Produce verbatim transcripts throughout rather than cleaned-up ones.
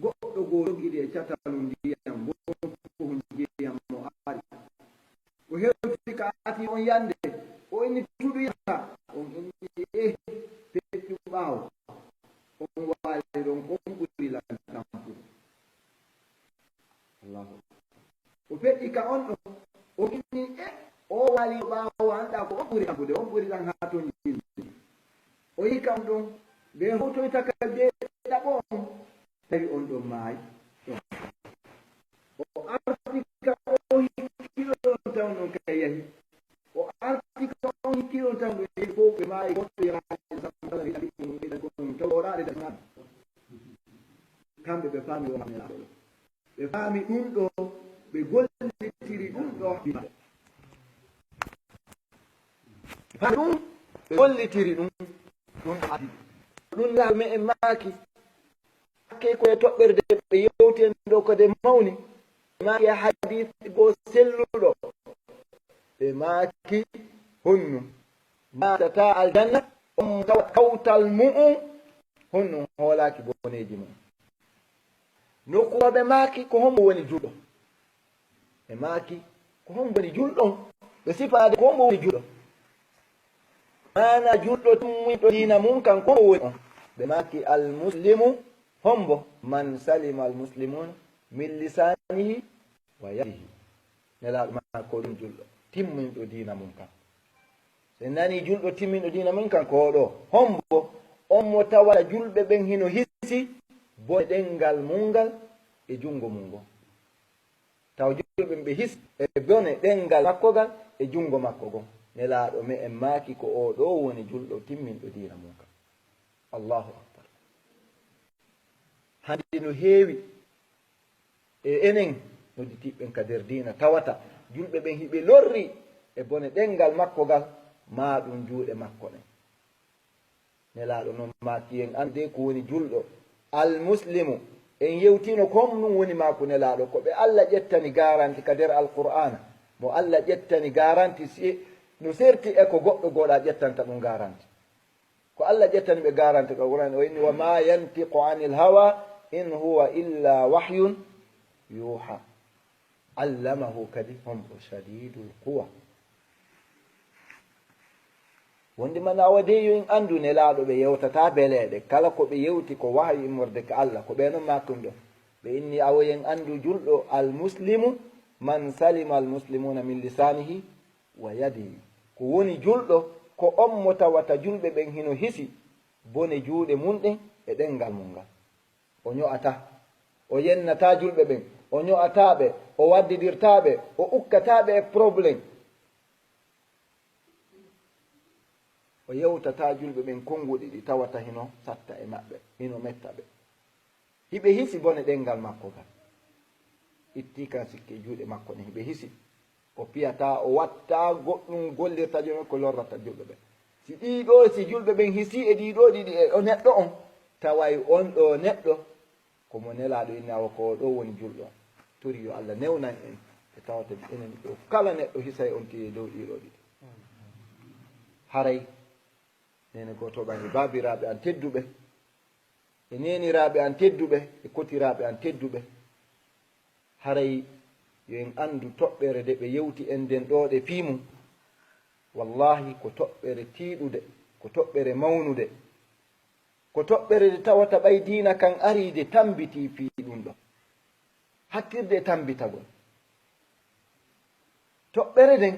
Goɗɗo goo jogii e catalu ndiyam, ngon ko ndiyam mo ari. O hewti ka ati on yande, o inni tudu yata, on inni eh, peƴƴu ɓaawo. On waali ɗon, on ɓuri lan tampude. Allahu Akbar. O feƴƴi ka on ɗo, o inni eh, o waali ɓaawo, anda ko on ɓuri tampude, on ɓuri lan haa ton jilli. O yi ka on ɗon, ɓe hewtoyta ka jeeɗaɓo on, tawi on ɗon maayi. O arti ka o hikki ɗon tan on ka yahi. O arti ka on hikki ɗon tan on yahi fof ɓe maayi, goɗɗo yahani sambala ɓe ɗaɓɓi ɗum, ɓe ɗaɓɓi ɗum, taw o ɗaɗe tan. Kamɓe ɓe faami o Nelaaɗo ɗo. Ɓe faami ɗum ɗo, ɓe gollitiri ɗum ɗo. Haa ɗum ɓe gollitiri ɗum, ɗum addi. Ɗum Nelaaɗo me'en maaki, hakkee ko e toɓɓere de ɓe yewti en ɗo ko de mawni. Ɓe maaki e hadiis goo selluɗo. Ɓe maaki honno naatata aljanna, on tawa kawtal mu'un, honno hoolaaki boneeji mu'un. Nokku ɓe maaki ko hombo woni julɗo? Ɓe maaki, ko hombo woni julɗo? Ɓe sifaade ko hombo woni julɗo. Maana julɗo timmuɗo diina mum kan ko hombo woni on? Ɓe maaki, al muslimu hombo? Man salima al muslimuna min lisanihi wa yadihi. Nelaaɗo maaki ko ɗum julɗo timmuɗo diina mum kan. So en nani julɗo timminɗo diina mum kan ko o ɗo. Hombo? On mo tawata julɓe ɓen hino hisi bone ɗengal mum ngal e junngo mum ngon. Taw julɓe ɓe his e bone ɗengal makko gal e junngo makko gon. Nelaaɗo me'en maaki ko o ɗo woni julɗo timminɗo diina mum kan. Allahu Akbar. Hande no heewi e enen nodditiiɓe ɓen ka nder diina tawata julɓe ɓen hiɓe lorri e bone ɗengal makko gal, maa ɗum juuɗe makko ɗen. Nelaaɗo non maaki en annde ko woni julɗo. Al muslimu, en yewtino ko honɗum woni maaku Nelaaɗo, ko ɓe Alla ƴettani garanti ka nder Alqur'aana, mo Alla ƴettani garanti si no serti e ko goɗɗo goɗa ƴettanta ɗum garanti. Ko Alla ƴettani ɓe garanti ka Alqur'aana, o inni, "Wa ma yantiqu anil hawa in huwa illa wahyun yuha." Allamahu kadi hombo shadidul quwa. Wonde man awa de yo en anndu Nelaaɗo ɓe yewtata beleeɗe, kala ko ɓe yewti ko wahayu immorde ka Alla, ko ɓe non maaki ɗum ɗo. Ɓe inni awa yo en anndu julɗo al muslimu man salima al muslimuna min lisanihi wa yadihi. Ko woni julɗo ko on mo tawata julɓe ɓen hino hisi bone juuɗe mum ɗen e ɗengal mum ngal. O ño'ata. O yennata julɓe ɓen. O ño'ata ɓe. O waddidirta ɓe. O ukkata ɓe e problème. O yewtata julɓe ɓen konnguɗi ɗi tawata hino satta e maɓɓe, hino metta ɓe. Hiɓe hisi bone ɗengal makko ngal. Itti kan sikke juuɗe makko ɗen, hiɓe hisi. O piyata, o watta goɗɗum gollirta jooni ko lorrata julɓe ɓen. Si ɗii ɗoo, si julɓe ɓen hisi e ɗii ɗoo ɗiɗi e o neɗɗo on, taway on ɗoo neɗɗo ko mo Nelaaɗo inni awa ko o ɗoo woni julɗo. Tori yo Alla newnan en ɓe tawata enen ɗoo kala neɗɗo hisay on tigi e dow ɗii ɗoo ɗiɗi. Haray nene gooto ɓay baabiraaɓe an tedduɓe, e neeniraaɓe an tedduɓe, e kotiraaɓe an tedduɓe. Haray yo en anndu toɓɓere nde ɓe yewti en nden ɗoo ɗe fii mum. Wallaahi ko toɓɓere tiiɗude, ko toɓɓere mawnude, ko toɓɓere nde tawata ɓay diina kan arii nde tambitii fii ɗum ɗoo. Hattirde e tambitagol. Toɓɓere nden,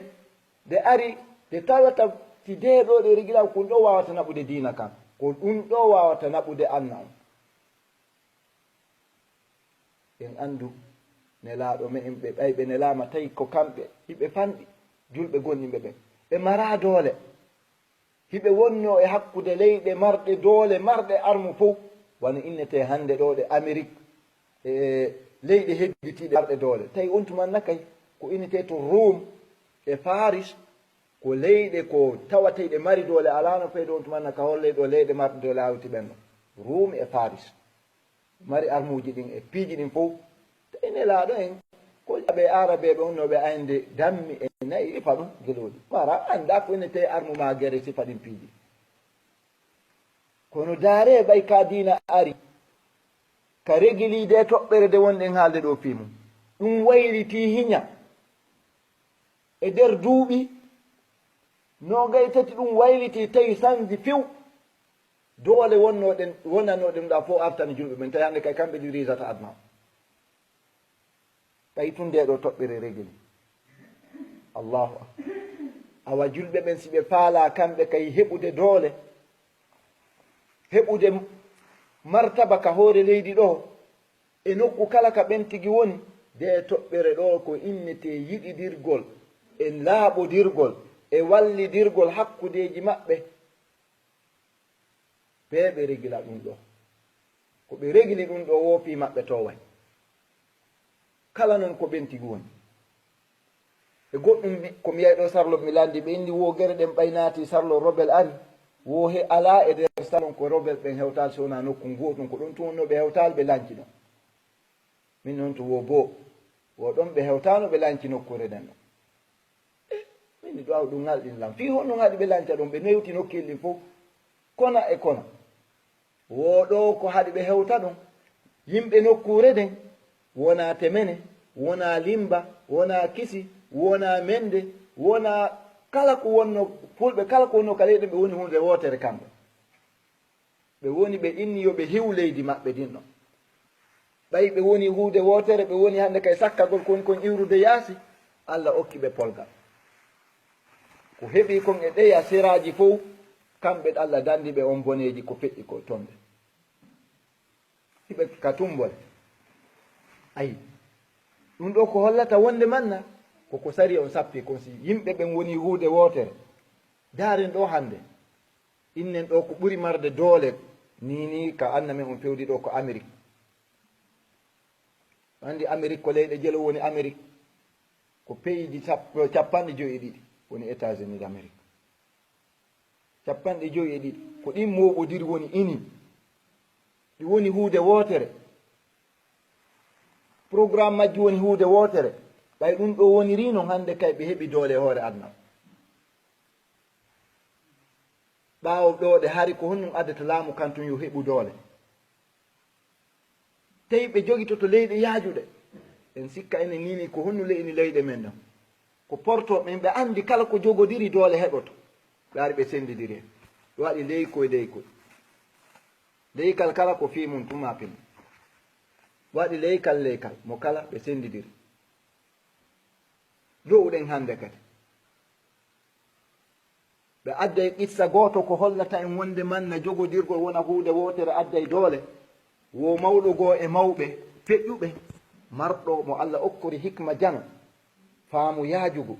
nde ari, nde tawata si dee ɗoo ɗe rigilaa, ko ɗum ɗoo waawata naɓude diina kan. Ko ɗum ɗoo waawata naɓude anna on. En anndu Nelaaɗo me'en ɓe, ɓay ɓe nelaama, tawi ko kamɓe hiɓe fanɗi julɓe gomɗinɓe ɓen. Ɓe maraa doole. Hiɓe wonnoo e hakkunde leyɗe marɗe doole, marɗe armu fow, wano innetee hannde ɗoo ɗe Amerik, e leyɗe hedditiiɗe marɗe doole. Tawi on tuman na kay, ko innetee to Rum e Faris, ko leyɗe ko tawatee ɗe mari doole, alaa no fayde on tuman na ka holle ɗoo leyɗe marɗe doole hawti ɓen ɗon. Rum e Faris. Mari armuuji ɗin e piiji ɗin fow. Tawi Nelaaɗo en, ko jaɓe Aarabeeɓe on no ɓe aynde dammi e nayi e faɗum gelooɗi. Mara annda ko ene tawi armu maa gere sifa ɗin piiji. Kono daare ɓay ka diina ari. ka regili de toɓɓere de wonɗen haalde ɗo fii mum. Ɗum waylitii hiña. E nder duuɓi noogay tati ɗum waylitii, tawi sanji few. Doole wonnooɗen, wonanooɗen ɗa fof artani julɓe ɓen, tawi hannde kay kamɓe dirigeata aduna o. Ɓay tun nde ɗo toɓɓere regili. Allahu akbar. Awa julɓe ɓen, si ɓe faalaa kamɓe kay heɓude doole, heɓude martaba ka hoore leydi ɗo, e nokku kala ka ɓen tigi woni, de toɓɓere ɗo ko innetee yiɗidirgol, e laaɓodirgol, e wallidirgol hakkundeeji maɓɓe. Ɓe ɓe regila ɗum ɗo. Ko ɓe regili ɗum ɗo woo fii maɓɓe toway. Kala non ko ɓen tigi woni. E goɗɗum mbi-, ko mi yahi ɗo Sarlo mi landi ɓe indi woo gere ɗen ɓay naati Sarlo robel ari. Woo he alaa e nder Sarlo ko robel ɓen hewtaali si wonaa nokku ngooɗum. Ko ɗum tun wonnoo ɓe hewtaali ɓe lanci ɗon. Min non to woo boo. Woo ɗon ɓe hewtaano ɓe lanci nokkuure nden ɗon. Eh, min mi ɗo aw ɗum ŋalɗin lan. Fii honno ŋalɗi ɓe lanca ɗon, ɓe newti nokkiil ɗin fow. Kona e kona. Woo ɗo ko haɗi ɓe hewta ɗon. Yimɓe nokkuure nden, wonaa Temene, wonaa Limba, wonaa Kisi, wonaa Mende, wonaa kala ko wonno Fulɓe, kala ko wonno ka leyɗe ɓe woni huunde wootere kamɓe. Ɓe woni ɓe inni yo ɓe hiw leydi maɓɓe ndin ɗon. Ɓay ɓe woni huude wootere, ɓe woni hannde kay sakkagol kon kon iwrude yaasi, Alla okki ɓe polgal. Ko heɓi kon e ɗeya seraaji fow, kamɓe Alla dandi ɓe on boneeji ko feƴƴi ko tonde. Hiɓe ka tumbol. Ayi. Ɗum ɗo ko hollata wonde manna, ko ko sari on sappi kon si yimɓe ɓen woni huude wootere. Daaren ɗo hannde. Innen ɗo ko ɓuri marde doole, ni, ni ka anna men on fewndi ɗo ko Amerik. Anndi Amerik ko leyɗe jelo woni Amerik. Ko peyji sappo, capanɗe joyi e ɗiɗi woni États-Unis d'Amérique. Capanɗe joyi e ɗiɗi. Ko ɗin mooɓodiri woni ini. Ɗi woni huude wootere. Programme majji woni huude wootere. Ɓay ɗum ɗo woniri non hannde kay ɓe heɓi doole e hoore aduna. Ɓaawo ɗo ɗe hari ko honɗum addata laamu kan tun yo heɓu doole? Tawi ɓe jogitoto leyɗe yaajuɗe. En sikka enen ni, ni ko honno leyni leyɗe men ɗon. Ko porto ɓen ɓe anndi kala ko jogodiri doole heɓoto. Ɓe ari ɓe sendidiri en. Ɓe waɗi leykoy leykoy. Leykal kala ko fii mum tuma pin. Waɗi leykal leykal mo kala ɓe sendidiri. Do'uɗen hannde kadi. Ɓe adday qissa gooto ko hollata en wonde manna jogodirgol wona huunde wootere adday doole. Wo mawɗo goo e mawɓe feƴƴuɓe, marɗo mo Alla okkori hikma jano, faamu yaajugu.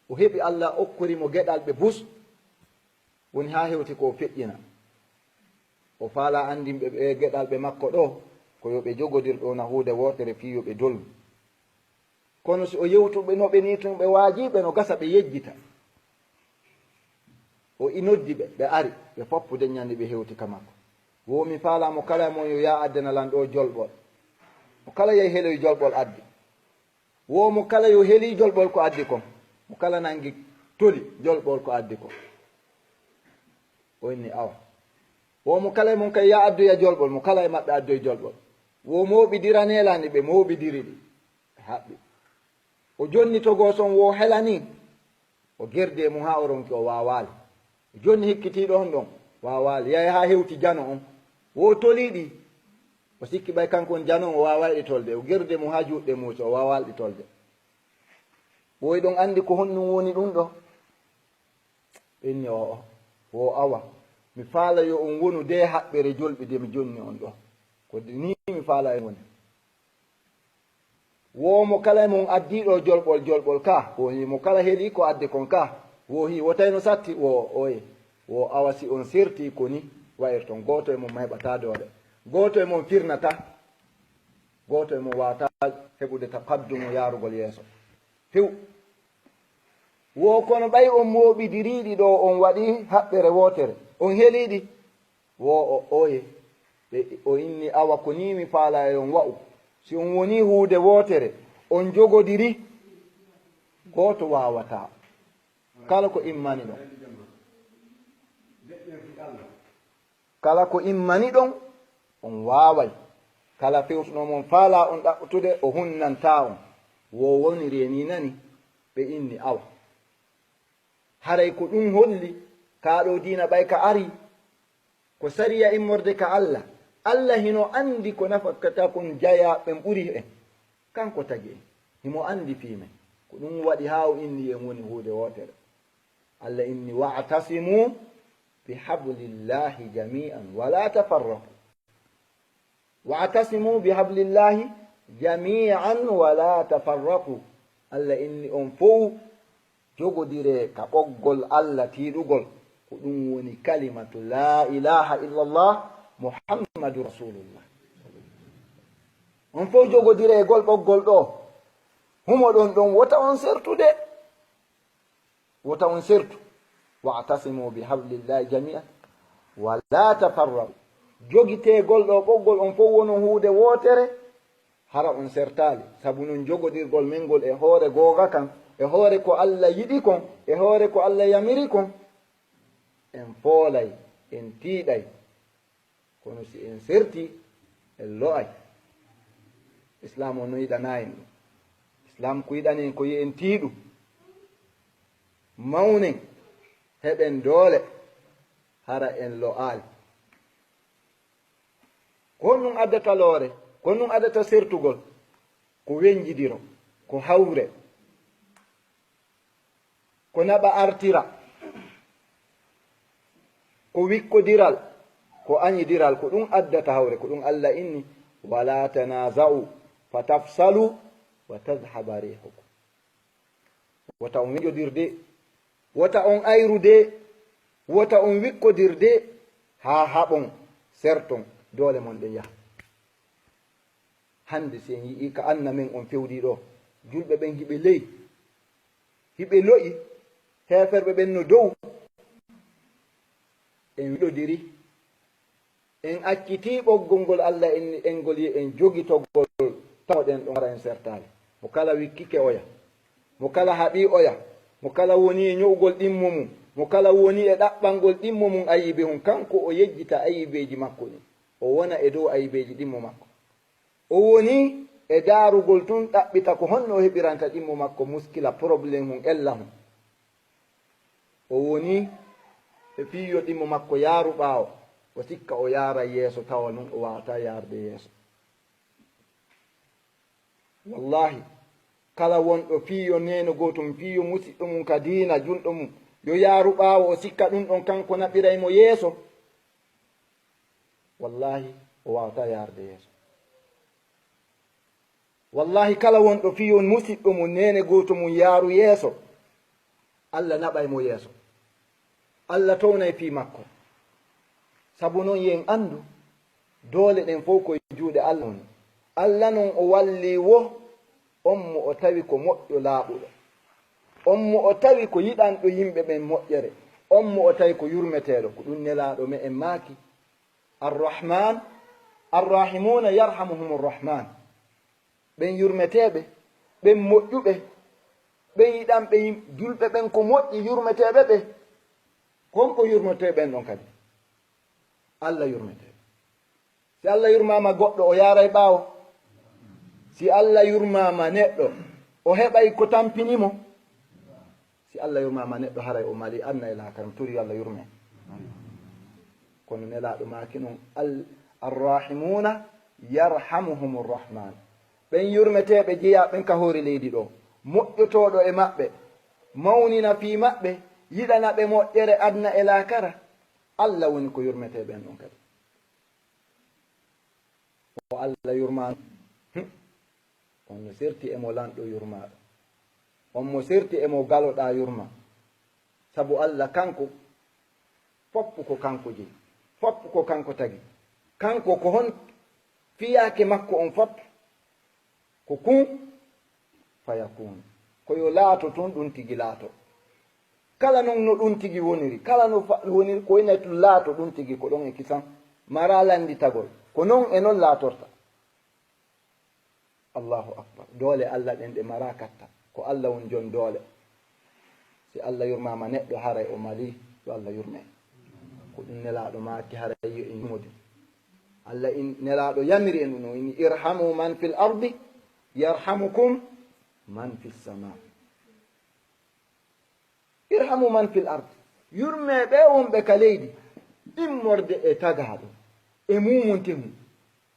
O heɓi Alla okkori mo geɗalɓe bus, woni haa hewti ko o feƴƴina. O faala anndinɓe ɓe geɗalɓe makko ɗo, ko yo ɓe jogodir ɗo na huunde wootere fii yo ɓe dollu. Kono si o yewtuɓe no ɓe ni tun ɓe waajiɓe no gasa ɓe yejjita. O i noddi ɓe, ɓe ari, ɓe foppude ñande ɓe hewti ka makko. Wo mi faala mo kala e mon yo yaa addana lan ɗo jolɓol. Mo kala yahi heloy jolɓol addi. Wo mo kala yo heli jolɓol ko addi kon. Mo kala nangi toli jolɓol ko addi kon. O inni awa. Wo mo kala e mon kay yaa addoya jolɓol, mo kala e maɓɓe addoy jolɓol. Wo mooɓidira neelani ɓe, mooɓidiri ɗi. Ɓe haɓɓi. O jonni togos on wo helani. O gerdi e mum haa o ronki o waawaali. O jonni hikkitiiɗo on ɗon waawaali. Yahi haa hewti jano on. Wo toliiɗi. O sikki ɓay kanko on jano on o waawayɗi tolde. O gerdi e mum haa juuɗe muusi o waawaalɗi tolde. Woy ɗon anndi ko honɗum woni ɗum ɗo? Ɓe inni o'o. Wo awa. Mi faala yo on wonu de haɓɓere jolɓi de mi jonni on ɗo. Ko ni mi faala en woni. Wo mo kala e mon addiiɗo jolɓol, jolɓol ka, wo hi mo kala heli ko adde kon ka, wo hi wo tawno satti, wo oye, wo awa si on serti ko ni wa'irton, gooto e mon ma heɓata doole, gooto e mon firnata, gooto e mon waata heɓude taqaddumu yaarugol yeeso. Few. Wo kono ɓay on mooɓidiriiɗi ɗo on waɗi haɓɓere wootere, on heliɗi, Wo o oye, ɓe o inni, awa ko nii mi faalaa e on wa'u. Si on wonii huunde wootere, on njogodiri, gooto waawataa. Kala ko immani ɗon. Kala ko immani ɗon, on waaway. Kala fewtuɗo mon faalaa on ɗaɓɓutude, o hunnantaa on. Wo woniri e nii nani, ɓe inni awa. Haray ko ɗum holli, kaa ɗoo diina ɓay ka ari, ko sariya immorde ka Alla. Alla hino anndi ko nafakata kon jaya ɓen ɓuri en. Kanko tagi en. Himo anndi fii men. Ko ɗum waɗi haa o inni en woni huunde wootere. Alla inni, "Wa'tasimu bi hablillahi jami'an wa la tafarraqu." "Wa'tasimu bi hablillahi jami'an wa la tafarraqu." Alla inni on fow jogodiree ka ɓoggol Alla tiiɗugol. Ko ɗum woni kalimatu laa ilaaha illallah Muhammadu Rasulullah. On fow jogodiree gol ɓoggol ɗoo. Humo ɗon ɗon wota on sertude. Wota on sertu. "Wa'tasimu bi hablillahi jami'an wa la tafarraqu." Jogitegol ɗoo ɓoggol on fow wonon huude wootere, hara on sertaali. Sabu non jogodirgol men ngol e hoore googa kan, e hoore ko Alla yiɗi kon, e hoore ko Alla yamiri kon, en foolay, en tiiɗay. Kono si en serti, en lo'ay. Islaam on no yiɗanaa en ɗum. Islaam ko yiɗani en ko yo en tiiɗu. Mawnen, heɓen doole, hara en lo'aali. Ko honɗum addata loore? Ko honɗum addata sertugol? Ko wenjidiro, ko hawre. Ko naɓa artira, ko wikkodiral, ko añidiral, ko ɗum addata hawre, ko ɗum Alla inni, "Wala tanaza'u fatafsalu wa tadhhaba rihukum." Wota on wijodirde, wota on ayrude, wota on wikkodirde, haa haɓon, serton, doole mon ɗen yaha. Hannde si en yi'ii ka anna men on fewdii ɗoo, julɓe ɓen hiɓe ley, hiɓe lo'i, heeferɓe ɓen no dow, en wiɗodiri, en accitii ɓoggol ngol Alla en, en ngol yi en jogitogol, tawoɗen ɗon hara en sertaali. Mo kala wikkike oya, mo kala haɓii oya, mo kala woni e ño'ugol ɗimmo mum, mo kala woni e ɗaɓɓangol ɗimmo mum ayibe hun, kanko o yejjita ayibeeji makko ɗin, o wona e dow ayibeeji ɗimmo makko. O woni e daarugol tun ɗaɓɓita ko honno o heɓiranta ɗimmo makko muskila, problème hun, ella hun. O woni e fii yo ɗimmo makko yaaru ɓaawo, o sikka o yaara yeeso, tawa nun o waawataa yaarde yeeso. Wallahi, kala wonɗo fii yo neene gooto mum, fii yo musiɗɗo mum ka diina, julɗo mum, yo yaaru ɓaawo, o sikka ɗun ɗon kanko naɓiray mo yeeso, wallahi, o waawataa yaarde yeeso. Wallahi, kala wonɗo fii yo musiɗɗo mum, neene gooto mum yaaru yeeso, Alla naɓay mo yeeso. Alla townay fii makko. Sabu non, yo en anndu, doole ɗen fow ko e juuɗe Alla woni. Alla non o wallii wo on mo o tawi ko moƴƴo laaɓuɗo. On mo o tawi ko yiɗanɗo yimɓe ɓen moƴƴere. On mo o tawi ko yurmeteeɗo. Ko ɗun Nelaaɗo me'en maaki, Arrahman, Arrahimuuna yarhamuhumur Rahman. Ɓen yurmeteeɓe, ɓen moƴƴuɓe, ɓen yiɗanɓe yim-, julɓe ɓen ko moƴƴi, yurmeteeɓe ɓe. Kon ko yurmeteeɓe ɓen ɗon kadi. Alla yurmeteeɓe. Si Alla yurmaama goɗɗo, o yaaray ɓaawo. Si Alla yurmaama neɗɗo, o heɓay ko tampini mo. Si Alla yurmaama neɗɗo, haray o mali aduna e laakara. Mi tori yo Alla yurme. Kono Nelaaɗo maaki non, Al-, Arrahimuuna yarhamuhumur Rahman. Ɓen yurmeteeɓe jeyaaɓe ɓen ka hoore leydi ɗoo, moƴƴotooɗo e maɓɓe, mawnina fii maɓɓe, yiɗana ɓe moƴƴere aduna e laakara. Alla woni ko yurmetee ɓen ɗon kadi. O Alla yurmaano. Hmm. On no serti e mo lanɗo yurmaaɗo. On mo serti e mo galoɗaa yurma. Sabu Alla kanko, foppu ko kanko jeyi. Foppu ko kanko tagi. Kanko ko hon fiyaake makko on foppu? Ko kun fayakun. Ko yo laato tun, ɗun tigi laato. Kala non no ɗun tigi woniri, kala no fa-, woniri, ko ina tun laato ɗun tigi, ko ɗon e kisan. Maraa lannditagol. Ko non e non laatorta. Allahu akbar. Doole Alla ɗen ɗe maraa katta. Ko Alla woni jon doole. Si Alla yurmaama neɗɗo, haray o malii, yo Alla yurme. Ko ɗun Nelaaɗo maaki, haray yo en yurmodin. Allah in, Nelaaɗo yamiri en ɗum, o inni, "Irhamu man fil ardi, yarhamukum man fis sama." "Irhamu man fil ardi." Yurme ɓe wonɓe ka leydi, immorde e tagaaɗo, e mumunte mum.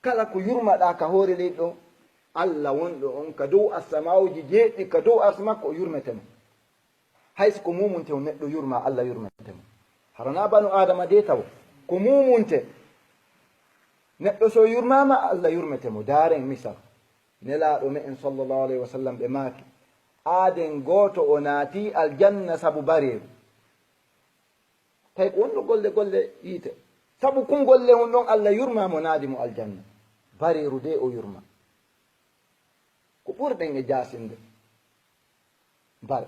Kala ko yurmaɗaa ka hoore leydi ɗo, Allah wonɗo on ka dow asamaawuji jeeɗiɗi, ka dow arsi makko, o yurmete mo. Hay si ko mumunte o neɗɗo yurma, Allah yurmete mo. Hara na banu Aadama de taw. Ko mumunte neɗɗo so yurmaama, Allah yurmete mo. Daaren misal. Nelaaɗo me'en sallallahu alayhi wa sallam ɓe maaki, aaden gooto o naati aljanna sabu bareeru. Tawi ko wonno golle, golle yiite. Sabu kun golle hun ɗon Allah yurma mo naadi mo aljanna. Bareeru de o yurma. Ko ɓurɗen e jaasinde. Bare.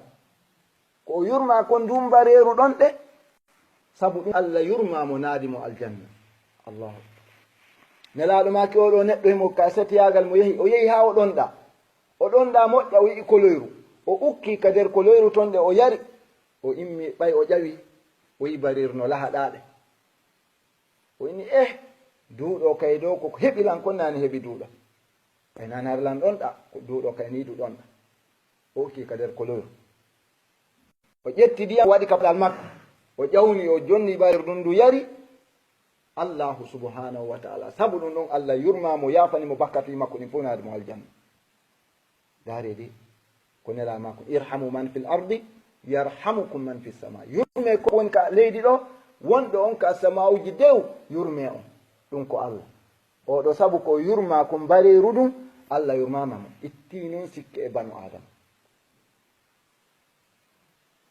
Ko o yurma kon ndun bareeru ɗon ɗe. Sabu ɗum Allah yurma mo naadi mo aljanna. Allahu Akbar. Nelaaɗo maaki oɗo neɗɗo himo ka setiyaagal mo yehi. O yehi haa o ɗonɗa. O ɗonɗa moƴƴa, o yi'i koloyru. O ukki ka nder koloyru ton ɗe o yari. O immi ɓay o ƴawi. O yi'i bareeru no lahaɗaɗe. O inni, "Eh, duuɗo kay ɗo ko heɓi lan kon nani heɓi duuɗa. Kay nani har lan ɗonɗa, ko duuɗo kay ni du ɗonɗa." O ukki ka nder koloyru. O ƴetti ndiyam, o waɗi ka palal makko. O ƴawni, o jonni bareeru ndun, ndu yari. Allahu subhanahu wa ta'ala, sabu ɗum ɗon Allah yurma mo, yaafani mo bakkatuuji makko ɗin fof, naadi mo aljanna. Ndaaree de, ko Nelaaɗo maako, "Irhamu man fil ardi, yarhamukum man fis sama." Yurme ko woni ka leydi ɗo, wonɗo on ka samaa'uuji dew, yurme on. Ɗum ko Allah. Oɗo sabu ko yurma ko mbareeru ɗum, Allah yurmama mo. Itti noon sikke e banu Aadama.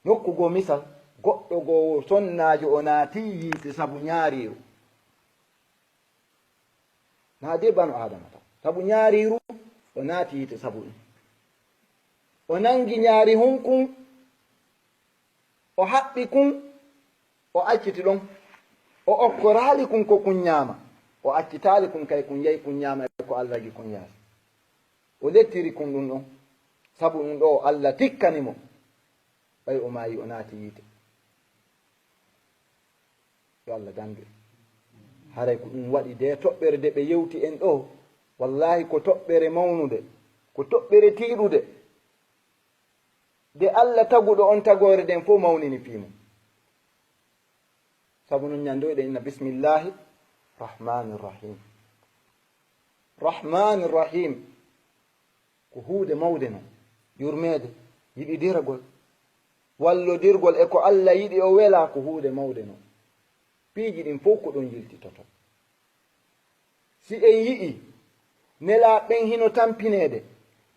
Nokku goo misal, goɗɗo goo sonnaajo o naati yiite sabu ñaariiru. Naa de banu Aadama tan. Sabu ñaariiru, o naati yiite sabu ɗum. O nangi ñaari hun kun, o haɓɓi kun, o acciti ɗon. O okkoraali kun ko kun ñaama. O accitaali kun kay kun yahi kun ñaama e ko Allah gi kun yaasi. O lettiri kun ɗum ɗon. Sabu ɗum ɗo Allah tikkani mo. Ɓay o maayi, o naati yiite. Yo Allah dandu en. Haray ko ɗum waɗi de toɓɓere de ɓe yewti en ɗo. Wallahi ko toɓɓere mawnude, ko toɓɓere tiiɗude. De Allah taguɗo on tagoore den fof mawnini fii mum. Sabu non ñande o eɗen inna bismillahi rahmani rahim. Rahmani rahim. Ko huude mawde non, yurmeede, yiɗidiragol, wallodirgol e ko Allah yiɗi o welaa, ko huude mawde non. Piiji ɗin fof ko ɗon yiltitoto. Si en yi'i nelaaɓe ɓen hino tampineede,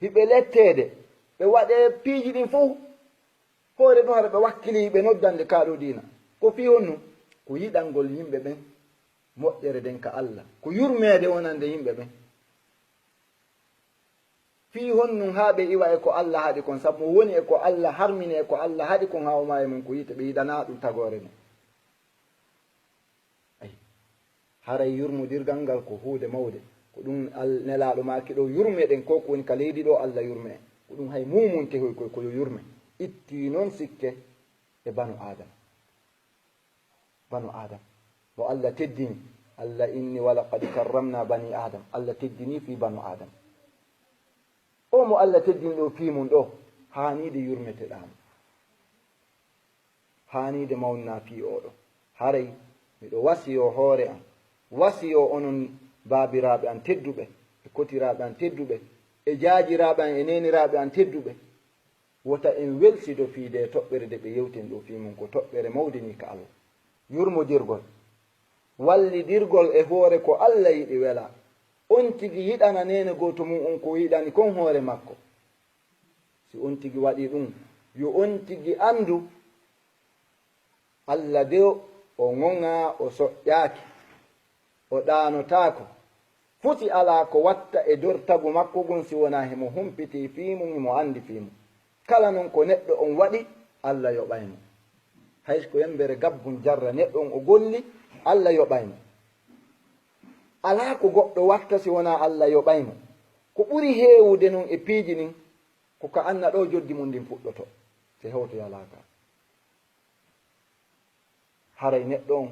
hiɓe letteede, ɓe waɗee piiji ɗin fof, hoore ɗum hara ɓe wakkilii, ɓe noddande kaa ɗoo diina. Ko fii honno? Ko yiɗangol yimɓe ɓen, moƴƴere den ka Allah, ko yurmeede wonande yimɓe ɓen. Fii honɗun haa ɓe iwa e ko Allah haɗi kon, sabu mo woni e ko Allah harmini e ko Allah haɗi kon haa o maayi mun ko yiite, ɓe yiɗanaa ɗum tagoore nden. Ayi, haray yurmodirgal ngal ko huunde mawde. Ko ɗum Al-, Nelaaɗo maaki ɗo, yurme ɗen, ko ko woni ka leydi ɗo, Allah yurme en. Ko ɗum hay muumunte hoy koy ko yo yurme. Itti non sikke e banu Aadama. Banu Aadama. Mo Allah teddini. Allah inni, "Wa laqad karramna bani Aadam." Allah teddini fii banu Aadama. O mo Allah teddini ɗo fii mun ɗo, haaniide yurmeteɗaa mo. Haaniide mawnina fii oɗo. Haray, miɗo wasiyoo hoore an, wasiyoo onon baabiraaɓe an tedduɓe, e kotiraaɓe an tedduɓe, e jaajiraaɓe an, e neeniraaɓe an tedduɓe. Wota en welsido fii dee toɓɓere de ɓe yewten ɗo fii mun, ko toɓɓere mawde ni ka Allah. Yurmodirgol, wallidirgol e hoore ko Allah yiɗi wela. On tigi yiɗana neene gooto mun on ko yiɗani kon hoore makko. Si on tigi waɗi ɗum, yo on tigi anndu Allah de o ŋoŋaa, o soƴƴaaki, o ɗaanotaako. Fusi alaa ko watta e dor tagu makko ngun si wonaa himo humpitii fii mun, himo anndi fii mun. Kala non ko neɗɗo on waɗi, Allah yoɓay mo. Hay ko yembere gabbun jarra neɗɗo on o golli, Allah yoɓay mo. Alaa ko goɗɗo watta si wonaa Allah yoɓay mo. Ko ɓuri heewude non e piiji ɗin, ko ka anna ɗo joddi mun ndin fuɗɗoto, se hewtoya laaka. Haray neɗɗo on,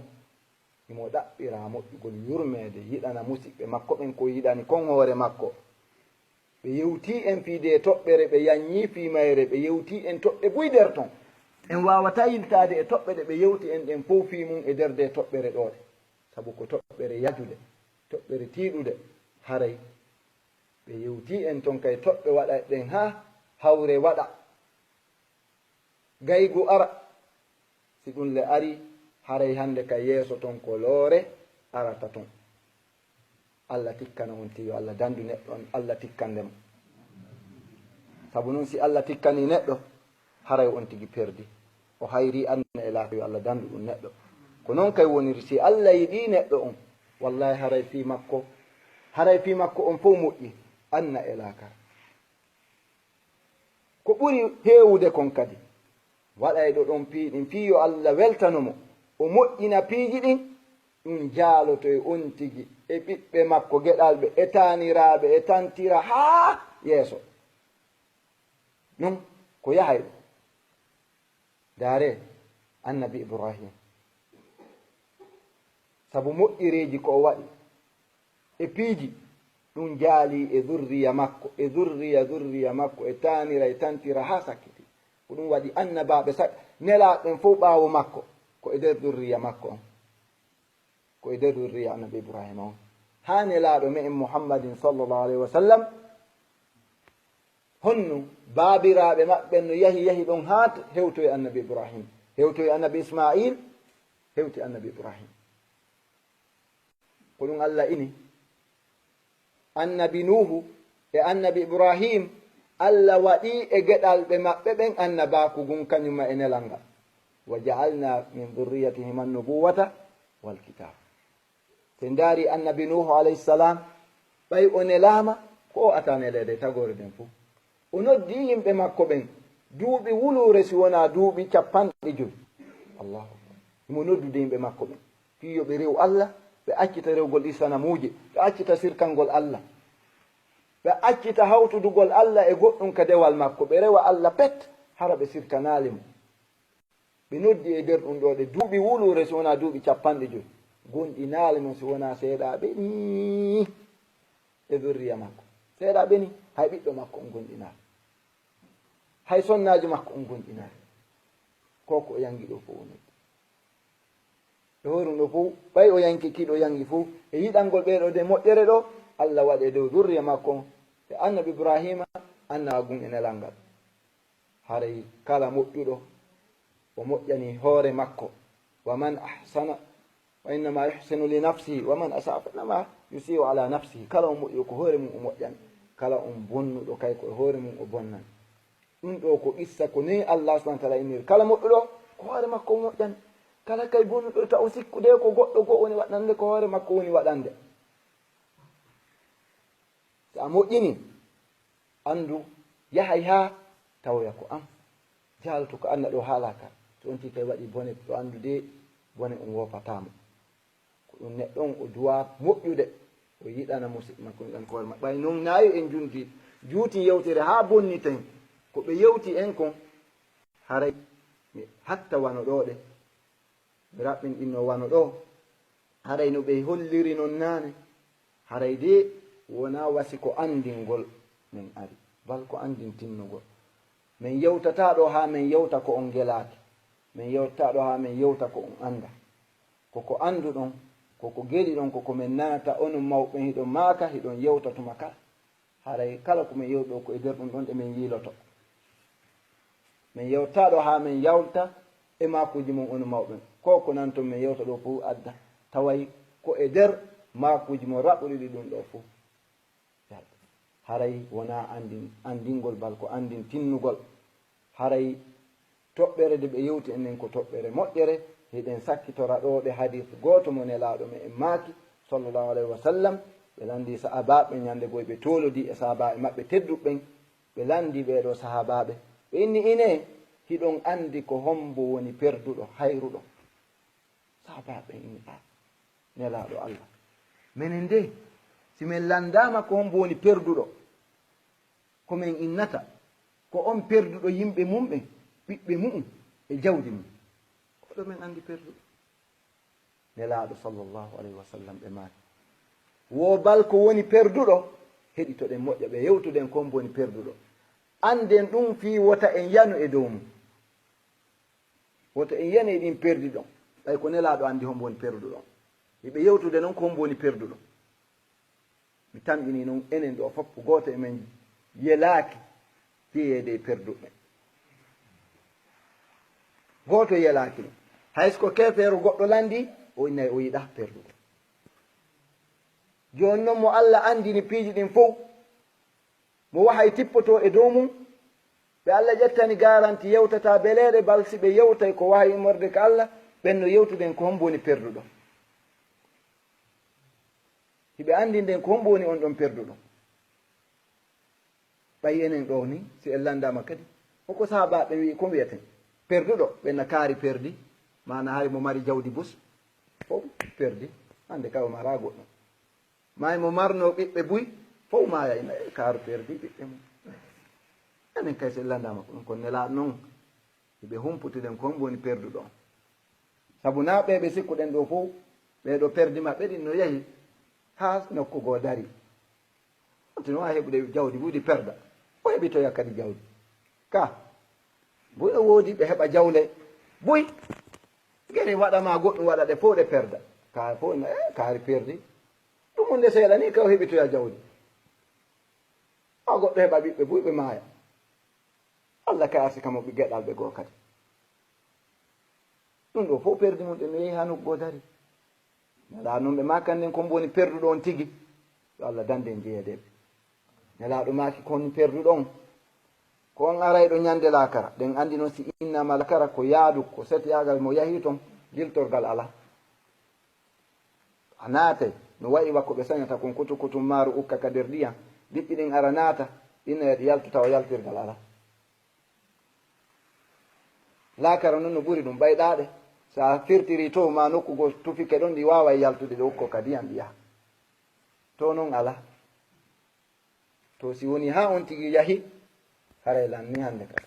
Himo ɗaɓɓira moƴƴugol yurmeede, yiɗana musiɓɓe makko ɓen ko yiɗani kon hoore makko. Ɓe yewtii en fii dee toɓɓere, ɓe yannyi fii mayre, ɓe yewtii en toɓɓe buy der ton. En waawataa yiltaade e toɓɓe ɗe ɓe yewti en ɗen fow fii mun e der dee toɓɓere ɗoo ɗe. Sabu ko toɓɓere yajude, toɓɓere tiiɗude, haray ɓe yewtii en ton kay toɓɓe waɗa ɗen haa hawre waɗa. Gaygu ara. Si ɗun le arii, haray hande ka yeeso ton ko loore arata ton. Alla tikkana on tigi, yo Alla dandu neɗɗo on, Alla tikkande mo. Sabu non, si Alla tikkanii neɗɗo, haray on tigi perdi. O hayrii aduna e laakara, yo Alla dandu ɗun neɗɗo. Ko non kay woniri, si Alla yiɗii neɗɗo on, wallaahi haray fii makko, haray fii makko on fow moƴƴi, aduna e laakara. Ko ɓuri heewude kon kadi, waɗayɗo ɗon piiji ɗin fii yo Alla weltano mo, o moƴƴina piiji ɗin, ɗun jaaloto e on tigi, e ɓiɓɓe makko geɗalɓe, e taaniraaɓe, e tantira haa yeeso. Non ko yahayɗo. Ndaaree Annabi Ibraahiima. Sabu moƴƴereeji ko o waɗi e piiji, ɗun jaalii e zurriya makko, e zurriya zurriya makko, e taanira, e tantira haa sakkiti. Ko ɗun waɗi annabaaɓe sa-, nelaaɓe ɓen fow ɓaawo makko, ko e nder zurriya makko on. Ko e nder zurriya Annabi Ibraahiima on. Haa nelaaɗo me'en Muhammadin sallallahu alayhi wa sallam, honno baabiraaɓe maɓɓe ɓen no yahi, yahi ɗon haa t-, hewtoyi Annabi Ibraahiima, hewtoyi Annabi Ismaa'iil, hewti Annabi Ibraahiima. Ko ɗun Alla ini. Annabi Nuuhu e Annabi Ibraahiim, Alla waɗii e geɗalɓe maɓɓe ɓen annabaaku ngun kañun ma e nelal ngal. "Wa ja'alnaa min dhurriyyatihim an-nubuwwata wal kitaab." Si en ndaarii Annabi Nuuhu alayhi salaam, ɓay o nelaama, ko o ataa neleede e tagoore nden fow. O noddii yimɓe makko ɓen duuɓi wuluure, si wonaa duuɓi cappanɗe jowi. Allahu Akbar. Himo noddude yimɓe makko ɓen fii yo ɓe rewu Alla, ɓe accita rewugol ɗi sanamuuje, ɓe accita sirkangol Alla, ɓe accita hawtudugol Alla e goɗɗun ka dewal makko, ɓe rewa Alla pet, hara ɓe sirkanaali mo. Ɓe noddi e nder ɗun ɗoo ɗe duuɓi wuluure, si wonaa duuɓi cappanɗe jowi. Gonɗinaali mo si wonaa seeɗaaɓe nii e zurriya makko. Seeɗaaɓe nii, hay ɓiɗɗo makko on gonɗinaali. Hay sonnaajo makko on gonɗinaali. Ko ko o yangi ɗoo fow o noddi. E hoore ɗun ɗoo fow, ɓay o yangi kiiɗo yangi fow, e yiɗangol ɓee ɗoo de moƴƴere ɗoo, Alla waɗi e dow zurriya makko on, e Annabi Ibraahiima, annabaaku ngun e nelal ngal. Haray kala moƴƴuɗo, o moƴƴani hoore makko. Wa man ahsana, wa innama yuhsinu li nafsihi, wa man asaa fa innama yusiu ala nafsihi. Kala on moƴƴuɗo ko hoore mun o moƴƴani. Kala on bonnuɗo kay ko e hoore mun o bonnani. Ɗun ɗoo ko qissa ko nii Allah subhanahu wa ta'ala inniri. Kala moƴƴuɗo ko hoore makko o moƴƴani. Kala kay bonnuɗo taw o sikkude ko goɗɗo goo woni waɗande ko hoore makko woni waɗande. Si a moƴƴini, anndu, yahay haa tawoya ko an. Jaaloto ko anna ɗoo haalaa ka. So on tigi kay waɗi bone, ɗo anndu de bone on woopataa mo. Ko ɗun neɗɗo on o duwaa moƴƴude, o yiɗana musiɓɓe makko, yiɗana ko hoore makko. Ɓay non nayi en jundi, juuti yewtere haa bonniten. Ko ɓe yewti en kon, haray mi hatta wano ɗoo ɗe. Mi raɓɓinɗinno wano ɗoo, haray no ɓe holliri non naane, haray de wonaa wasi ko anndingol men ari, bal ko anndintinnugol. Men yewtataa ɗoo haa men yewta ko on ngelaaki, men yewtataa ɗoo haa men yewta ko on anndaa. Ko ko annduɗon, ko ko ngeliɗon, ko ko men nanata onon mawɓe ɓen hiɗon maaka, hiɗon yewta tuma kala. Haray kala ko men yewti ɗoo ko e nder ɗun ɗon ɗe men yiiloto. Men yewtataa ɗoo haa men yawta e maakuuji mon onon mawɓe ɓen. Ko ko nanton men yewta ɗoo fow adda. Taway ko e nder maakuuji mon raɓɓuɗiɗi ɗun ɗoo fow. Haray wonaa anndin-, anndingol bal ko anndintinnugol. Haray toɓɓere nde ɓe yewti enen ko toɓɓere moƴƴere, hiɗen sakkitora ɗoo ɗe hadiis gooto mo Nelaaɗo me'en maaki, sallallahu alayhi wa sallam, ɓe lanndii sahaabaaɓe ɓen ñannde goo, ɓe toolodii e sahaabaaɓe maɓɓe tedduɓe ɓen, ɓe lanndii ɓee ɗoo sahaabaaɓe, ɓe inni, "Inee, hiɗon anndi ko hommbo woni perduɗo, hayruɗo?" Sahaabaaɓe ɓen inni, "A, Nelaaɗo Allah, menen de, si men lanndaama ko hommbo woni perduɗo, ko men innata, ko on perduɗo yimɓe mun ɓen, ɓiɓɓe mu'un e jawdi mun. Ko ɗo men anndi perduɗo." Nelaaɗo sallallahu alayhi wa sallam ɓe maaki, wo bal ko woni perduɗo? Heɗitoɗen moƴƴa ɓe yewtuden ko hombo woni perduɗo. Annden ɗum fii wota en yanu e dow mum. Wota en yanu e ɗin perdi ɗon. Ɓay ko Nelaaɗo anndi hombo woni perduɗo. Hiɓe yewtude non ko hombo woni perduɗo. Mi tamƴinii non enen ɗoo fof, gooto e men yelaaki jeyeede e perduɓe. Gooto yelaaki ɗum. Hay so ko keefeero goɗɗo lanndii, o innay o yiɗaa perduɗo. Jooni non mo Alla anndini piiji ɗin fof, mo wahay tippotoo e dow mum, ɓe Alla ƴettani garanti yewtataa beleeɗe, bal si ɓe yewtay ko wahay immorde ka Alla, ɓen no yewtuden ko hombo woni perduɗo. Hiɓe anndinden ko hombo woni on ɗon perduɗo. Ɓay enen ɗoo ni, si en lanndaama kadi, hoko sahaabaaɓe wi'i, ko wi'eten? Perduɗo, ɓen na kaari perdi, maana hari mo mari jawdi bus, fof perdi, hannde kay o maraa goɗɗum. May mo marno ɓiɓɓe buy, fof maaya ina e kaaru perdi ɓiɓɓe mum. Enen kay si en lanndaama ko ɗum, kono Nelaaɗo non, hiɓe humputuden ko hombo woni perduɗo on. Sabu naa ɓee ɓe sikkuɗen ɗoo fof, ɓee ɗoo perdi maɓɓe ɗin no yahi haa nokku goo dari. Wonti no waawi heɓude jawdi buy ɗi perda. O heɓitoya kadi jawdi. Ka, buy no woodi ɓe heɓa jawle buy. Gere waɗa ma goɗɗum waɗa ɗe fof ɗe perda. Ka fof ina, eh, kaari perdi. Ɗum hunde seeɗa ni, ka o heɓitoya jawdi. Haa goɗɗo heɓa ɓiɓɓe buy ɓe maaya. Alla kay arsika mo ɓe geɗalɓe goo kadi. Ɗum ɗoo fof perdi mum ɗen no yehi haa nokku goo dari. Nelaaɗo non ɓe maakan nden ko mbo woni perduɗo on tigi. Yo Alla dande en jeyeede ɓe. Nelaaɗo maaki ko on perduɗo on. Ko on arayɗo ñande laakara. Ɗen anndi non si innama laakara ko yaadu, ko setiyaagal mo yahi ton, giltorgal alaa. A naatay, no wa'i wa ko ɓe sañata kon kutu kutu maaru ukka ka nder ndiyam, liƴƴi ɗin ara naata, ɗin e ɗi yaltu tawa yaltirgal alaa. Laakara non no ɓuri ɗum ɓay ɗaaɗe, so a firtiri to ma nokku goo tufike ɗon, ɗi waaway yaltude ɗo ukko ka ndiyam ɗi yaha. To non alaa. To si woni haa on tigi yahi, haray lanni hannde kadi.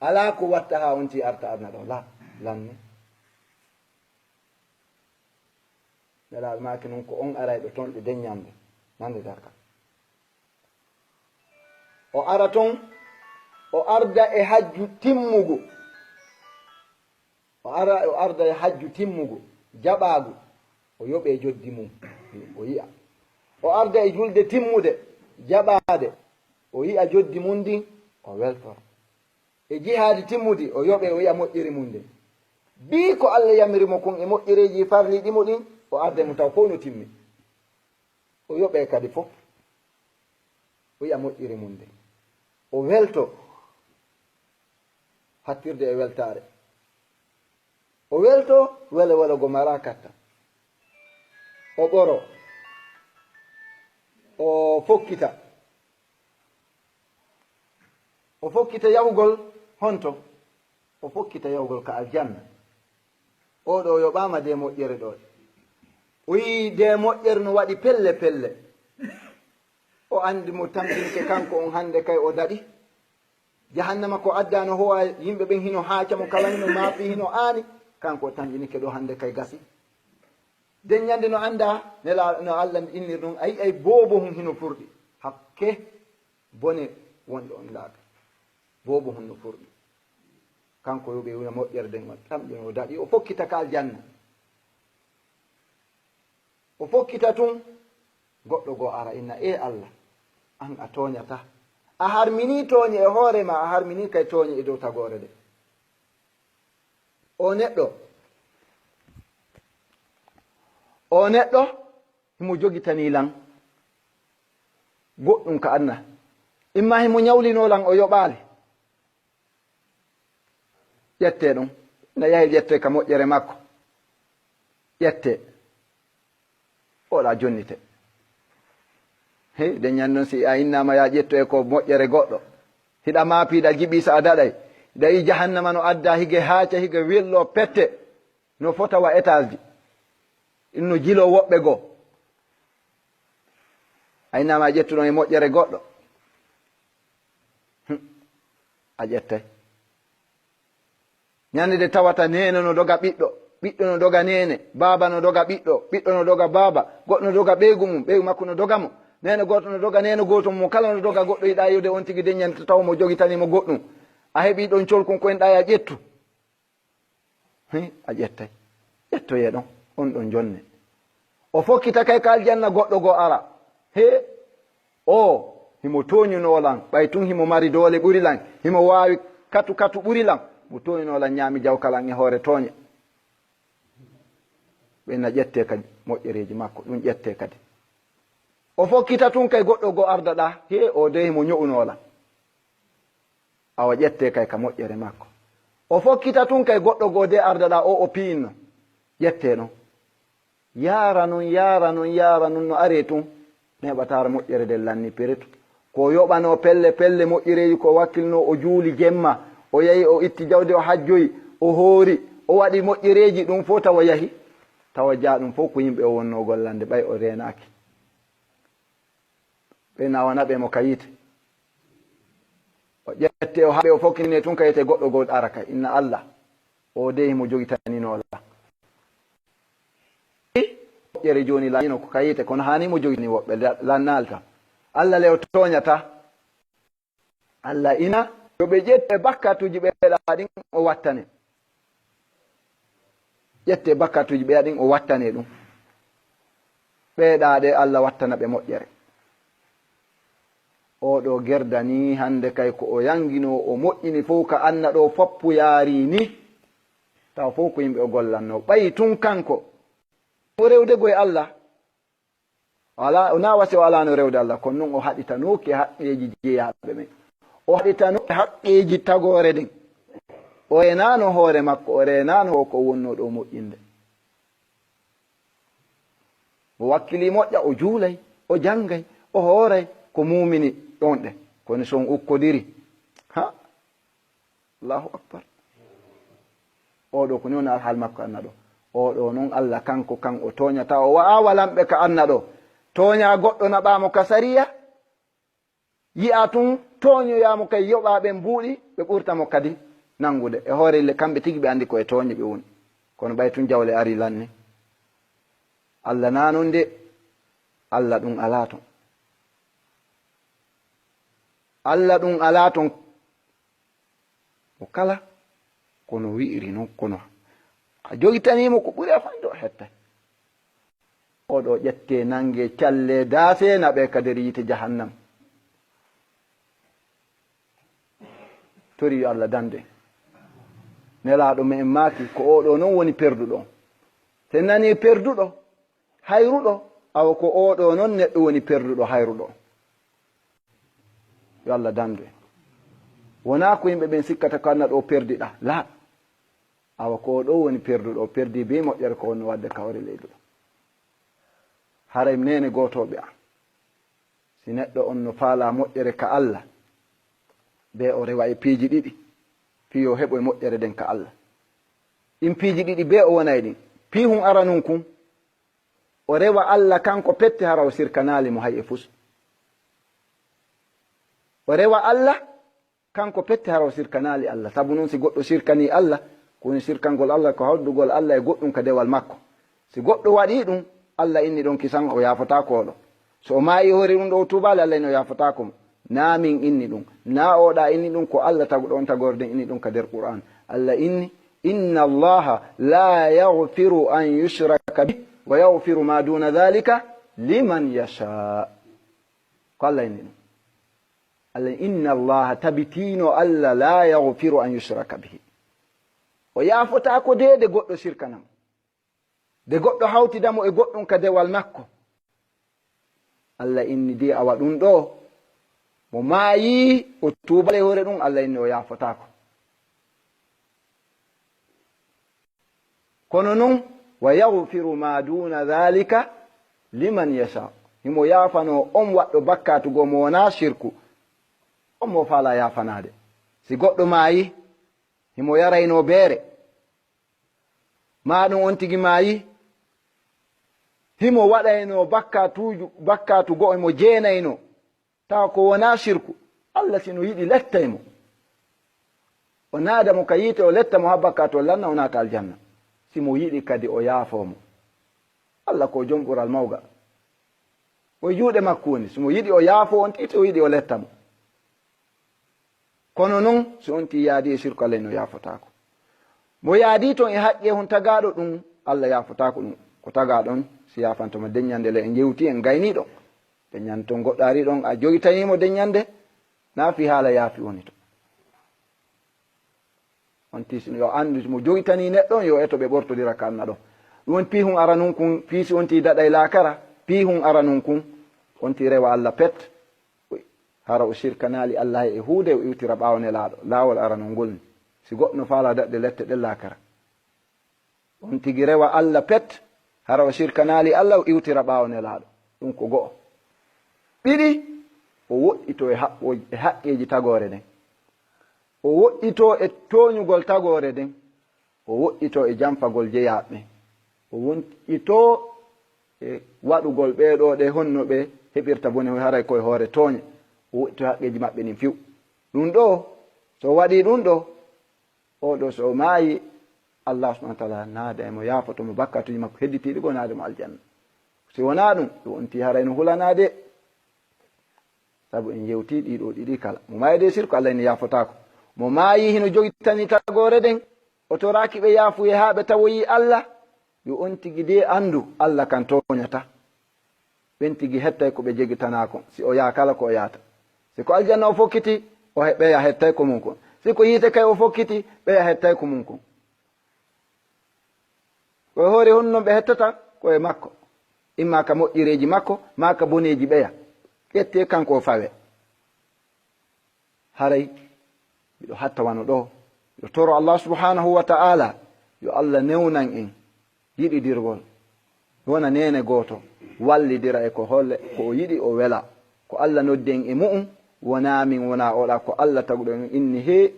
Alaa ko watta haa on tigi arta aduna ɗon, la, lanni. Nelaaɗo maaki non ko on arayɗo ton ɗe deññande, nande dargal. O ara ton, o arda e hajju timmugu. O ara, o arda e hajju timmugu, jaɓaagu, o yoɓee joddi mum, o yi'a. O arda e julde timmude, jaɓaade, o yi'a joddi mum ndin, o weltoro. E jihaadi timmudi, o yoɓee, o yi'a moƴƴiri mum ndin. Bii ko Alla yamiri mo kon e moƴƴereeji farliiɗi mo ɗin, o arda e mum taw fow no timmi. O yoɓee kadi fof. O yi'a moƴƴiri mum ndin. O welto hattirde e weltaare. O welto welo welo go maraa katta. O ɓoro. O fokkita. O fokkita yahugol honto? O fokkita yahugol ka aljanna. Oo ɗoo yoɓaama dee moƴƴere ɗoo. O yii dee moƴƴere no waɗi pelle pelle. O anndi mo tamƴinike kanko on hannde kay o daɗi. Jahannama ko addaa no howa yimɓe ɓen hino haaca mo kala hino maaɓi hino aani. Kanko o tamƴinike ɗoo hannde kay gasi. Den ñande no anndaa nela no Alla innir ɗum ay ay boobo hun hino furɗi. Hakke bone wonɗo on laaka. Boobo hun no furɗi. Kanko yo ɓe wona moƴƴere den on tamƴin o daɗi o fokkita ka aljanna. O fokkita tun, goɗɗo goo ara inna, ee Alla, an a tooñataa. A harminii tooñe e hoore maa, a harminii kay tooñe e dow tagoore ɗen. Oo neɗɗo, oo neɗɗo, himo jogitanii lan goɗɗum ka aduna. Imma himo ñawlinoo lan o yoɓaali. Ƴettee ɗum. Na yahi ƴettee ka moƴƴere makko. Ƴettee. Oɗa jonnite. Hey, de ñande non si a innaama ya ƴettoye ko moƴƴere goɗɗo. Hiɗa maapi, hiɗa jiɓi so a daɗay. Hiɗa yi jahannama no adda hige haaca, hige wello pette. No fota wa étage ji. Ɗum no jilo woɓɓe goo. A innaama a ƴettuɗon e moƴƴere goɗɗo. Hm. A ƴettay. Ñande nde tawata neene no doga ɓiɗɗo, Ɓiɗɗo no doga neene, baaba no doga ɓiɗɗo, ɓiɗɗo no doga baaba, goɗɗo no doga ɓeygu mum, ɓeygu makko no doga mo. Neene gooto no doga neene gooto mum, kala no doga goɗɗo yiɗa yi'ude on tigi deññani to tawa mo jogitanii mo goɗɗum. A heɓii ɗon colkun ko en ɗa a ƴettu. Hi, a ƴettay. Ƴettoyee ɗon, on ɗon jonne. O fokkita kay ka aljanna goɗɗo goo ara. He, o, himo tooñunoo lan, ɓay tun himo mari doole ɓuri lan, himo waawi katu katu ɓuri lan. Mo tooñunoo lan ñaami jawkal an e hoore tooñe. Ɓen na ƴettee kadi moƴƴereeji makko, ɗun ƴettee kadi. O fokkita tun kay goɗɗo goo arda ɗa, he, o de himo ño'unoo lan. Awa ƴettee kay ka moƴƴere makko. O fokkita tun kay goɗɗo goo de arda ɗa o, o piyinno. Ƴettee non. Yaara non, yaara non, yaara non no aree tun. Neeɓataara moƴƴere nden lanni peretu. Ko o yoɓanoo pelle pelle moƴƴereeji ko o wakkilnoo, o juuli jemma, o yahi o itti jawdi o hajjoyi, o hoori, o waɗi moƴƴereeji ɗun fow tawa yahi. Tawa jaa ɗun fow ko yimɓe o wonnoo gollande ɓay o reenaaki. Ɓe nawana ɓe mo ka yiite. O ƴette o haɓe o fokkine tun ka yiite goɗɗo goo ara kay. Inna Allah. O de himo jogitaninoo la. Moƴƴere jooni lanino ko ka yiite kono haani mo jogitani woɓɓe la-, lannaalta. Allah le o tooñata. Allah ina yo ɓe ƴette bakkatuuji ɓe ɗa ɗin o wattane. Ƴette bakkatuuji ɓeya ɗin o wattane ɗum. Ɓee ɗa ɗe Allah wattana ɓe moƴƴere. Oo ɗoo gerdanii hannde kay ko o yanginoo, o moƴƴini fow ka anna ɗoo foppu yaarii ni. Tawa fow ko yimɓe o gollannoo. Ɓayi tun kanko. O rewde goy Allah. Alaa, o naa wasi o alaano rewde Allah, kono non o haɗitanooki haqqeeji jeyaaɓe ɓen. O haɗitanooki haqqeeji tagoore ɗen. O reenaano hoore makko, o reenaano ko, ko wonnoo ɗoo moƴƴinde. O wakkilii moƴƴa, o juulay, o janngay, o hooray ko muumini ɗon ɗe. Kono so on ukkodiri, ha? Allahu akbar. Oo ɗoo ko ni woni alhaali makko anna ɗoo. Oo ɗoo non Allah kanko kan o tooñata, o wa'a walanɓe ka anna ɗoo. Tooña goɗɗo naɓaa mo ka sariya, yi'a tun tooñoyaa mo kay yoɓaa ɓen buuɗi, ɓe ɓurta mo kadi nanngude. E hoore le kamɓe tigi ɓe anndi ko e tooñe ɓe woni. Kono ɓay tun jawle ari lanni. Allah naa non de, Allah ɗum alaa ton. Allah ɗum alaa ton. Mo kala kono wi'iri non, kono a jogitanii mo ko ɓuri a fanɗo o hettay. Oo ɗoo ƴettee, nanngee, callee, daasee, naɓee ka nder yiite jahannam. Tori yo Allah dandu en. Nelaaɗo me'en maaki ko oo ɗoo non woni perduɗo. Si en nanii perduɗo, hayruɗo, awa ko oo ɗoo non neɗɗo woni perduɗo, hayruɗo. Yo Allah dandu en. Wonaa ko yimɓe ɓen sikkata ko anna ɗoo perdiɗaa. Laa. Awa ko oo ɗoo woni perduɗo, o perdii bee moƴƴere ko wonno waɗde ka hoore leydi ɗoo. Haray neene gootooɓe am. Si neɗɗo on no faalaa moƴƴere ka Allah, bee o rewa e piiji ɗiɗi, fii yo heɓoy moƴƴere nden ka Allah. Ɗin piiji ɗiɗi bee o wonay ɗin. Piihun aranun kun, o rewa Allah kanko pette, hara o sirkanaali mo hay e fus. O rewa Allah kanko pette, hara o sirkanaali Allah. Sabu non si goɗɗo sirkanii Allah, ko woni sirkangol Allah ko hawdugol Allah e goɗɗum ka dewal makko. Si goɗɗo waɗii ɗum, Allah inni ɗon kisan o yaafotaako oɗo. So o maayi hoore ɗum ɗo o tuubaali, Allah inni o yaafotaako mo. Naa min inni ɗum, naa oɗa inni ɗum, ko Allah taguɗo on tagoore nden inni ɗum ka nder Qur'an. Allah inni, "Inna Allaha la yaghfiru an yushraka bih wa yaghfiru ma duna dhalika liman yasha." Ko Allah inni ɗum. Allah, "Inna Allaha", tabitiino Allah, "la yaghfiru an yushraka bih." O yaafotaako de, de goɗɗo sirkana mo. De goɗɗo hawtida mo e goɗɗum ka dewal makko. Allah inni de awa ɗum ɗo, mo maayi, o tuubaali hoore ɗum, Allah inni o yaafotaako. Kono non, "wa yaghfiru ma duna dhalika liman yasha." Himo yaafanoo on waɗɗo bakkaatu goo mo wonaa shirku. On mo faalaa yaafanaade. Si goɗɗo maayi, himo yaraynoo beere. Maa ɗum on tigi maayi, himo waɗaynoo bakkaatuuju, bakkaatu goo himo jeenaynoo. Tawa ko wonaa shirku, Allah si no yiɗi lettay mo. O naada mo ka yiite, o letta mo haa bakkaatu o lanna, o naata aljanna. si mo yiɗi kadi o yaafoo mo. Alla ko jom ɓural mawga. Ko e juuɗe makko woni. Si mo yiɗi o yaafoo on tigi, si o yiɗi o letta mo. Kono noon, si on tigi yaadi e sirku, Alla no yaafotaako. Mo yaadi toon e haqqe hon tagaaɗo ɗum, Alla yaafotaako ɗum. Ko tagaaɗo on, si yaafanto mo deññande le en njewti en gayni ɗon. Deññande toon goɗɗo ari ɗon, a joytanii mo deññande, na fii haala yaafi woni to. On tigi si yo anndu mo joytanii neɗɗo on, yo eto ɓe ɓortodira ka anna ɗo. Ɗum woni piihun aranun kun, fii si on tigi daɗay laakara, piihun aranun kun, on tigi rewa Alla pet. Hara o sirkanaali Alla hay e huunde, o iwtira ɓaawo Nelaaɗo. Laawol aranol ngol ni, si goɗɗo no faalaa daɗde lette ɗen laakara, on tigi rewa Alla pet, hara o sirkanaali Alla, o iwtira ɓaawo Nelaaɗo. Ɗum ko go'o. Ɗiɗi, o woɗɗitoo e haqqo-, e haqqeeji tagoore ɗen. O woɗɗitoo e tooñugol tagoore ɗen. O woɗɗitoo e janfagol jeyaaɓe ɓen. O woɗɗitoo e waɗugol ɓee ɗoo ɗe honno ɓe heɓirta bone, haray ko e hoore tooñe. O woɗɗitoo haqqeeji maɓɓe ɗin few. Ɗum ɗoo, so o waɗii ɗum ɗoo, oo ɗoo so o maayi, Allah subhanahu wa taala naada e mo, yaafoto mo bakkaatuuji makko hedditiiɗi goo, naada mo aljanna. Si wonaa ɗum, ɗum on tigi haray no hulanaa de. Sabu en yewtii ɗii ɗoo ɗiɗi kala. Mo maayii e sirku, Allah ina yaafotaako. Mo maayii hino jogitanii tagoore ɗen, o toraaki ɓe yaafuye haa ɓe tawoyii Allah, yo on tigi dee anndu Allah kan tooñataa. Ɓen tigi hettay ko ɓe jogitanaa kon, si o yaha kala ko o yahata. Si ko aljanna o fokkiti, o he-, ɓeya hettay ko mun kon. Si ko yiite kay o fokkiti, ɓeya hettay ko mun kon. Ko e hoore honno ɓe hettata? Ko e makko. Imma ka moƴƴereeji makko, maa ka boneeji ɓeya. Ƴettee kanko o fawee. Haray, miɗo hatta wano ɗoo, miɗo toro Allah subhanahu wa ta'ala, yo Allah newnan en yiɗidirgol. Wona neene gooto, wallidira e ko holle, ko o yiɗi o wela. Ko Allah noddi en e mu'un, wonaa min, wonaa oɗa, ko Allah taguɗo en inni hee,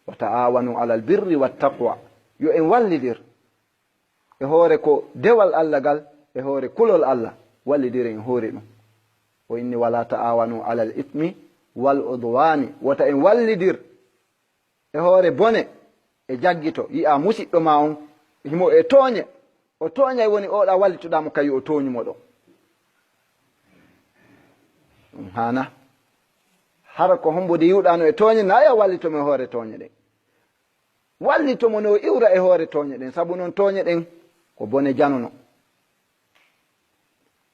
"Wa ta'awanu alal birri wat taqwa." Yo en wallidir e hoore ko dewal Allah gal, e hoore kulol Allah, wallidiren e hoore ɗum. O inni, "Wala ta'awanu alal ithmi wal udwani." Wota en wallidir e hoore bone, e jaggito. Yi'a musiɗɗo ma on, himo e tooñe. O tooñay woni oɗa wallitoɗa mo kañum o tooñu mo ɗo. Ɗum haana. Hara ko hombo de yi'uɗa no e tooñe, na ya wallito mo e hoore tooñe ɗen. Wallito mo no iwra e hoore tooñe ɗen, sabu non tooñe ɗen ko bone janono.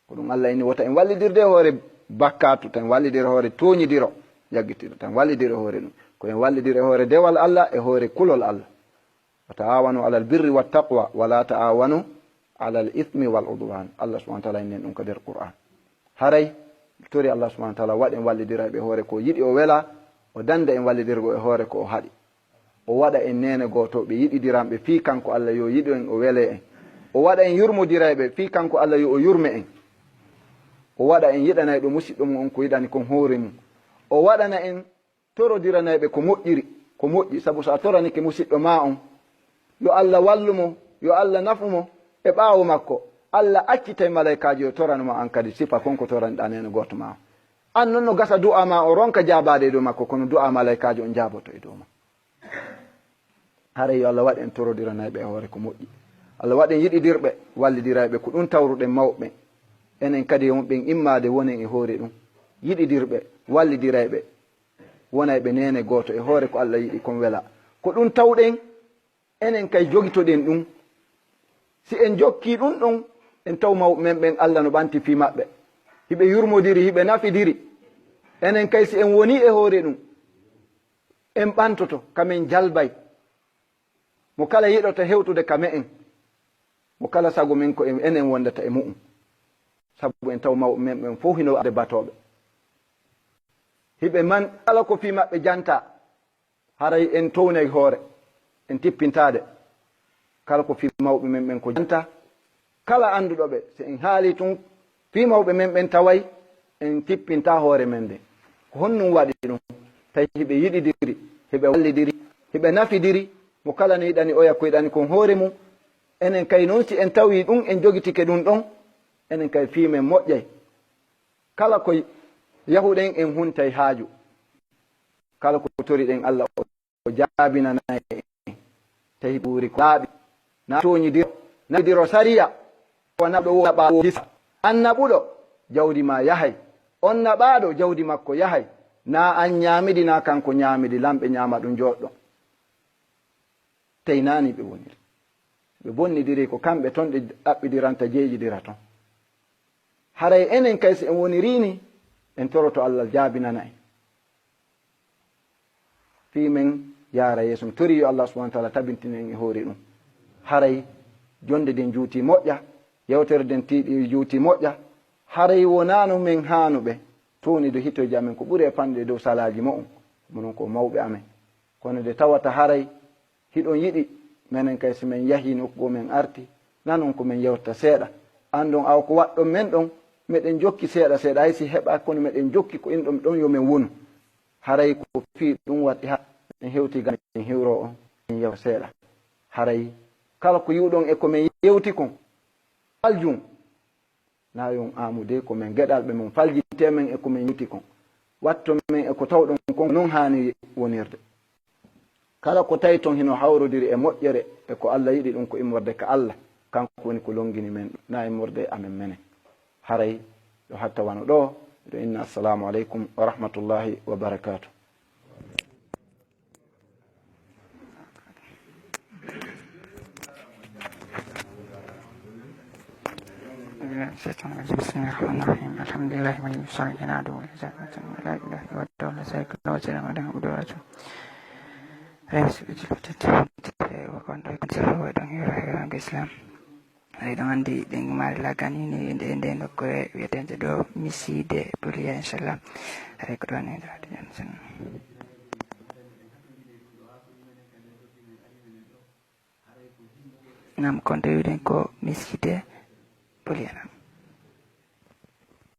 Ko ɗum Allah inni wota en wallidirde e hoore bakkaatu, tan wallidir e hoore tooñidiro, jaggitiro, tan wallidir e hoore ɗum. Ko en wallidir e hoore dewal Allah, e hoore kulol Allah. "Wa ta'awanu alal birri wat taqwa, wa la ta'awanu alal ithmi wal udwan." Allah subhanahu wa ta'ala inni ɗum ko nder Qur'an. Haray, tori Allah subhanahu wa ta'ala waɗen wallidirayɓe e hoore ko yiɗi o wela, o danda en wallidirgo e hoore ko o haɗi. O waɗa en neene gootooɓe yiɗidiranɓe fii kanko Allah yo yiɗu en, o wele en. O waɗa en yurmodirayɓe fii kanko Allah yo o yurme en. O waɗa en yiɗanayɓe musiɗɗo mum on ko yiɗani kon hoore mum. O waɗana en torodiranayɓe ko moƴƴiri, ko moƴƴi, sabu so a toranike musiɗɗo maa on, yo Allah wallu mo, yo Allah nafu mo, e ɓaawo makko, Allah accitay malaykaajo yo torano ma an kadi sifa kon ko toraniɗaa neene gooto maa on. An non no gasa du'a maa o ronka jaabaade e dow makko, kono du'a malaykaajo on jaaboto e dow maa. Haray yo Allah waɗ en torodiranayɓe e hoore ko moƴƴi. Allah waɗ en yiɗidirɓe, wallidirayɓe, ko ɗum tawruɗen mawɓe ɓen. Enen kadi wonɓe en immaade wonen e hoore ɗum. Yiɗidirɓe, wallidirayɓe, wonayɓe neene gooto e hoore ko Allah yiɗi kon wela. Ko ɗum tawɗen, enen kay jogitoɗen ɗum. Si en jokkii ɗum ɗon, en taw mawɓe men ɓen Allah no ɓanti fii maɓɓe. Hiɓe yurmodiri, hiɓe nafidiri. Enen kay si en wonii e hoore ɗum, en ɓantoto, ka men jalbay. Mo kala yiɗoto hewtude ka me'en, mo kala sago men ko en, enen wondata e mu'un. Sabu en taw mawɓe men ɓen fof hino arde batooɓe. Hiɓe man kala ko fii maɓɓe janta, haray en townay hoore, en tippintaade. Kala ko fii mawɓe men ɓen ko janta, kala annduɗo ɓe, si en haali tun fii mawɓe men ɓen taway en tippinta hoore men nden. Ko honɗum waɗi ɗum? Tawi hiɓe yiɗidiri, hiɓe wallidiri, hiɓe nafidiri, mo kala no yiɗani oya ko yiɗani kon hoore mum. Enen kay non si en tawi ɗum, en jogitike ɗum ɗon, enen kay fii men moƴƴay. Kala ko yahuɗen en huntay haaju. Kala ko toriɗen Allah o jaabinanay en, tawi ɓuri ko laaɓi. Na tooñidiro, na diro sariya, ko naɓuɗo wo naɓaaɗo hisa. An naɓuɗo, jawdi ma yahay. On naɓaaɗo, jawdi makko yahay. Na an ñaamidi, na kanko ñaamidi, lamɓe ñaama ɗum jooɗɗo. Tey na ni ɓe woniri. Ɓe bonnidiri ko kamɓe ton ɗe ɗaɓɓidiranta jeeƴidira ton. Haray enen kay si en woniri ni, en toroto Allah jaabinana en. Fii men yaara yeeso, mi torii yo Allah subhanahu wa taala tabintin en e hoore ɗum. Haray jonde den juuti moƴƴa, yewtere den tiiɗi juuti moƴƴa. Haray wonaano men haanuɓe toonido hitoji amen ko ɓuri e fanɗude dow salaaji mo'on, mo non ko mawɓe amen. Kono de tawata haray hiɗon yiɗi, menen kay si men yahi nokku goo men arti, nanon ko men yewta seeɗa. Andon awa ko waɗɗon men ɗon, meɗen jokki seeɗa seeɗa, hay si heɓa kono meɗen jokki ko inɗon ɗon yo men wonu. Haray ko fii ɗum waɗi ha en hewti gam en hiwro on, en yewta seeɗa. Haray kala ko yi'uɗon e ko men yewti kon, aljun, na yon amude ko men geɗalɓe mon, faljite men e ko men yewti kon. Watto men e ko tawɗon kon, non haani wonirde. Kala ko tawi ton hino hawrodiri e moƴƴere e ko Allah yiɗi, ɗum ko immorde ka Allah, kanko woni ko longini men, na immorde e amen menen. Haray ɗo hatta wano ɗo, miɗo inna assalamu aleykum wa rahmatullahi wa barakatuh. بسم الله الرحمن الرحيم. الحمد لله ولي الصالحين، عدو الإنسان، لا إله إلا هو، لا شريك له، وسلم على عبده ورسوله. Rewi so ɓe julɓe tati, wonde ko on ɗo e kon sirru, way ɗon hewra hewrango Islam. Eɗen anndi ɗen maari lagani ni nde, nde nokkuure wiyeteende ɗo Misiide Poliya, inchallah. Haray ko ɗon e ɗo Johnson. Nam, kon ɗo wiɗen ko Misiide Poliya, nam.